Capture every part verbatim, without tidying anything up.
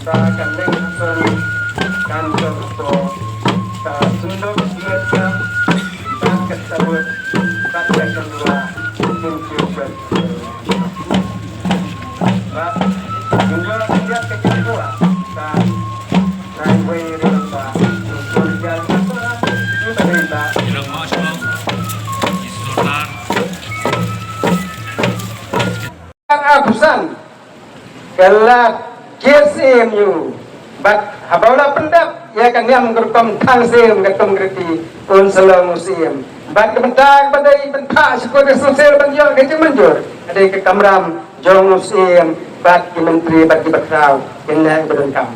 Sa kan leng ason kan jop ko sa sundok siat ka ba ka sabut ba ka kendua kin siat ba kin siat ka kendua sa nai wei ri ba kin siat ka ba kin ba dei ba. Kan a kusan ka la kiew siem ïa u bad haba u la pyndap ïa ka niam ka rukom thang siem ka tum ka riti un sa long u siem bad ka bynta kaba dei bynta sha ka sosel ban ïoh ka jingmynjur ka dei ka kamram jong u siem bad ki myntri bad ki bakhraw ki neh ba donkam.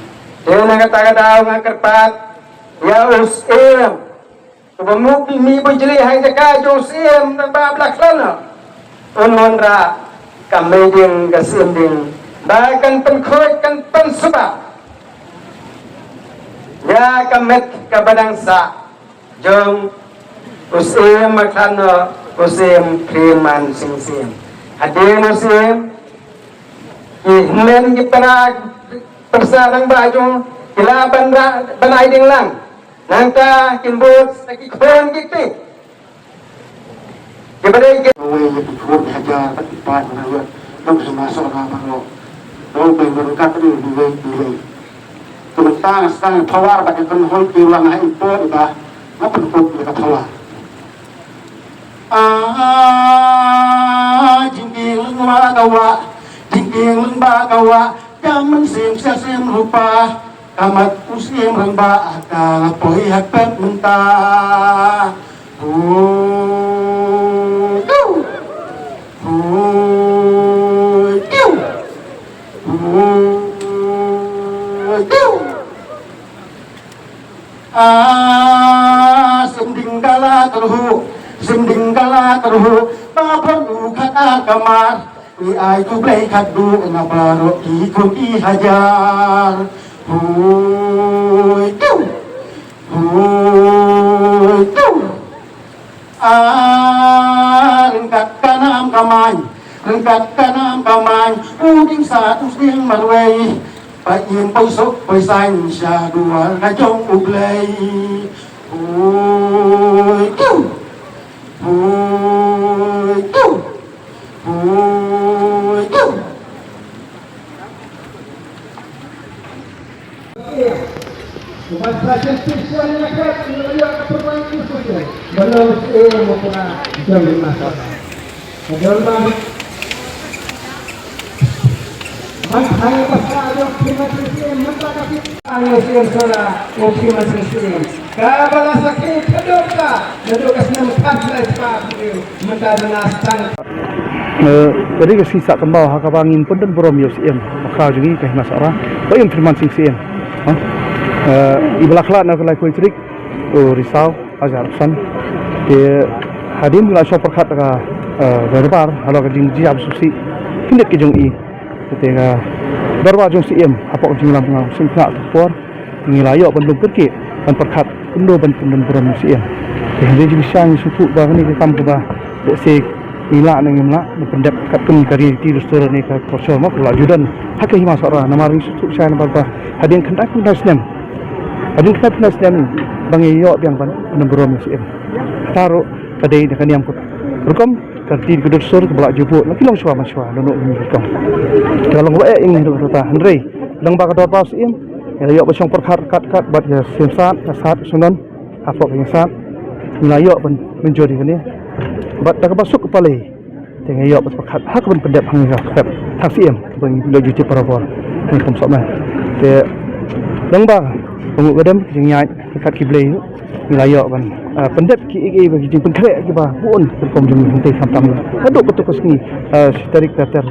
Te na kata ka daw nga kyrpad ïa u siem Kaba mut mih bujli ha jaka jong u siem na ba bla khlana. Un wanrah ka mei ding ka siem ding ba kan pynkhuid kan pynsuba ïa ka met kaba dang sah jong u siem ba khlana u siem Khriman Sing Siem. Hadien u siem ki hynmen ki para pyrsa nang ba jong ki la ban ra ban ai ding lang. Nangta kin bud sa ki khun ki kti. Ki ba dei ki. Kawei ïa ki khun hajar bad ki paid na ïa dong sma sona baroh. Dong bai merkat ni di wei di wei. Kumta nga sdang power bad ki khun hoi ki ruang hai ipo iba nga pynkut ïa ka power. Ah, jingkieng lyngba ka wah, jingkieng lyngba ka wah, jam mynsiem sia siem rupa, ka mat u siem rangbah ka la poi ha pep mynta. Hu, tu. Hu, tu. Hu, tu. Ah, sending kala terhu, sending kala terhu, babon u khat ar kamar, i ai tu blei khat du, na baroh ki khun ki hajar. Hui tu, hui tu. Ah, ryngkat ka nam ka main, ryngkat ka nam ka main, u dieng sa u dieng marwei, ba ïeng poi sok poi sain sha duwar ka jong U Blei. Hui tu, hui tu, hui tu. Kaba la sakhi khadduh ka naduh ka snem khatlai spah hynriew mynta dang sdang. Eh, ka dei ka sngi sah kynmaw ha kaba ngin pyndon burom ïa u Syiem bakhraw jong ngi ka Hima Sohra, Bah Ïew Thyrman Sing Syiem. Ha? Eh, iba la khlad na ka laiphew tarik u Risaw hajar arphew san. Te hadien ba la shong pyrkhat ka, eh, dorbar halor ka jingjia ba sngewsih khyndiat ka jong i. Te ka dorbar jong u Syiem hapoh ka jingïalam ka Syiem Kynrad ka por. Ngi la ïoh ban lum kyrkieh ban pyrkhat kumno ban pyndon burom ïa u Syiem. Te hynrei jingshisha ngi sngewthuh ba kane ka kam kaba lehse ngi lah ne ngim lah ban pyndep katkum ka riti dustur ne ka culture mo ka la ju don ha ka Hima Sohra. Namar ngi sngewthuh shai namar ba hadien khyndai phew khyndai snem, hadien khyndai phew khyndai snem ba ngi ïoh biang ban pyndon burom ïa u Syiem. Kata ruh ka dei da ka niam ka rukom ka riti ka dustur kaba la ju buh la ki long shuwa ban shuwa. Lano ngi rukom ka long ba eh ïa ngi ruh kata hynrei Lyngba ka dorbar Syiem, ïa la ïoh ba shong pyrkhat kat kat bad ïa Syiem Sad, ïa Sad Syngnon, hapoh ka Syiem Sad. ngi la ïoh ban mynjur ïa kane. Bad da kaba suk kaba lei te ngi ïoh ban pyrkhat ha kaban pyndep ha ngi ka khep tang siem kaba ngi la ju tip para bor. Ngi kum sop ne te dang ba ngi ka dem jingïaid ka ki blei ngi la ïoh ban pyndep ki ei ei ba ki jingpynkhreh kiba bun ka rukom jong ngi hangtei khamtam. Haduh kato ka sngi shi tarik ter ter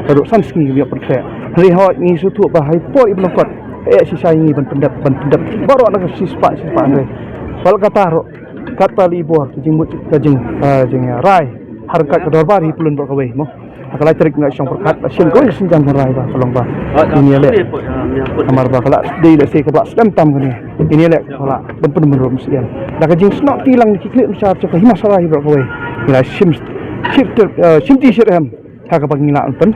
haduh san sngi ngi ïoh pynkhreh. Hynrei hoi ngi sngewthuh ba ha i por i ba lyngkot eh shisha ngi ban pyndep ban pyndep baroh na ka shispah shispah hynrei. Wat la kata ruh katba la i bor ka jingmut ka jing jingrai ha ryngkat ka dorbar hi pynlong baroh kawei mo. Ha ka lai tarik nga shong pyrkhat ba shem kawei ka sienjam ban rai ba ka long ba ini le. Namar ba ka la dei lehse kaba la slem tam kane. Ini le ka la ban pynmynrum siem da ka jingsnoh kti lang ki khlieh bishar jong ka hima Sohra hi baroh kawei. Ngi la shim shim shim ti shim em ha kaba ngi la pyn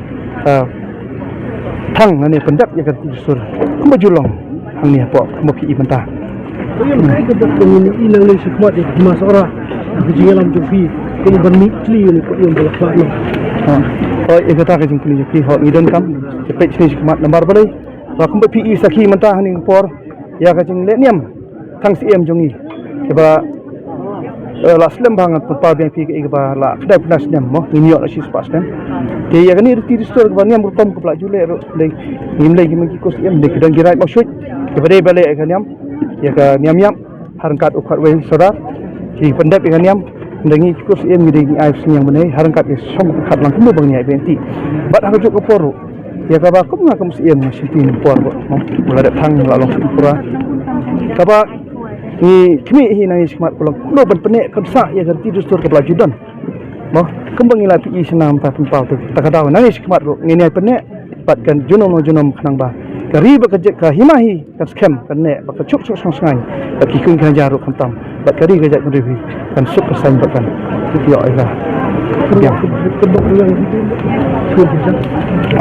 thang lane pyndep ïa ka riti dustur kumba ju long hangne hapoh kumba phi i mynta. Ïa ka dei ka dok ka ngi i nangne shakhmat ïa ka hima Sohra ka jingïalam jong phi kum ban mih kli ïa ni ko ïa ba la khlah noh. Hooid, ïa kata ka jingkylli jong phi hooid ngi donkam ïa peit shane shakhmat namar balei ba kumba phi i sakhi mynta ha kane ka por ïa ka jingleh niam tang siem jong ngi kiba la slem ba ngan pynpaw biang phi ka i kaba la kdai pynda snem mo ngin ïoh la shispah snem. Te ïa kane riti dustur kaba niam rukom kaba la ju leh ruh dei ngim lei ki meng ki kus siem dei ki don ki raid mawshuit kiba dei ba leh ïa ka niam ïa ka niam ïap ha ryngkat u khatwei sordar ki pyndep ïa ka niam. Dei ngi ki kus siem ngi dei ngi ai sniang bnei ha ryngkat ïa shong ka khat lang kumno ba ngi ai benti bad ha ka juk ka por ruh. Ïa kaba kum nga kum siem nga shim ti por ba mo la dep thang la long siem pura kaba ngi khmih hi na ngi shikmat kulong kumno ban pyneh kumsa ïa ka riti dustur kaba la ju don. Mo kumba ngi la phi i shnam ta pynpaw tu ta ka daw na ngi shikmat ruh ngi nai pyneh bad kan junom junom khnang ba ka ri ba ka jek ka hima hi kan skhem kan neh ba ka chuk chuk sang sngai ba ki khun kan jar ruh khamtam. Bad ka ri ka jait kan ri kan suk ka sain bad kan ïoh ïa ka.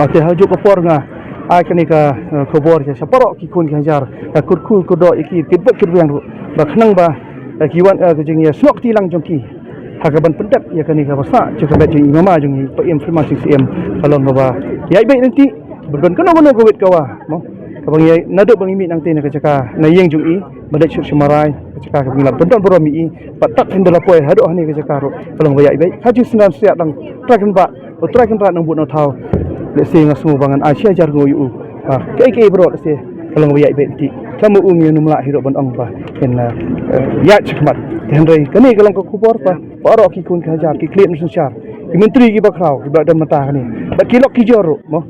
Ate ha juk ka por nga ai kane ka khubor ïa sha baroh ki khun ki hajar ka kurkhu kurdoh ïa ki kit bad kit wiang ruh ba khnang ba ki wan ka jingïasnoh kti lang jong ki ha kaban pyndep ïa kane ka basa jong ka bet jong i mama jong i Bah Im Firman Sing Syiem ka long kaba ïaid beit lynti ba don kano kano ka wit ka wa mo kaba ngi naduh ba ngi mih nangte na ka jaka na ïing jong i ba dei shu shu marai ka jaka kaba ngi la pynton burom ïa i ba tak hynda la poi haduh hane ka jaka ruh ka long ba ïaid beit ka jingsynran siat dang trai kan ba u trai kan rat nang but nang thaw. Lehse nga sngew ba ngan ai shi hajar ngu ïa u. Kaei kaei baroh lehse ka long ba ïaid beit ti ka ma u ngi num lah hi ruh ban ong ba kin ïaid shi khmat. Te hynrei kane ka long ka khubor ba baroh ki khun ki hajar ki khlem synshar ki myntri ki ba khraw ki ba don mynta kane ba ki lok ki jor ruh mo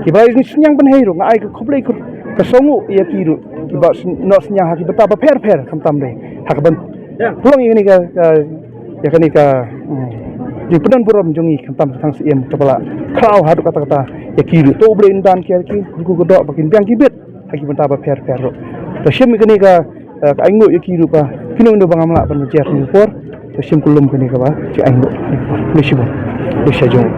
ki ba sniang ban hei ruh nga ai ka khublei ka songu ïa ki ruh ki ba noh sniang ha ki bynta ba pher pher khamtam dei ha ka ban pulong ïa kane ka ïa kane ka jingpyndan burom jong ngi khamtam ka thang siem ka ba la khraw haduh katta katta ïa ki ruh to U Blei un dan ki ïa ki ku ku doh ba kin biang ki bit ha ki bynta ba pher pher ruh. To shim kane ka ka ainguh ïa ki ruh ba kino kino ba ngam lah ban jer ni por to shim kulum kane ka ba ki ainguh. Ni shibun ni sha jong.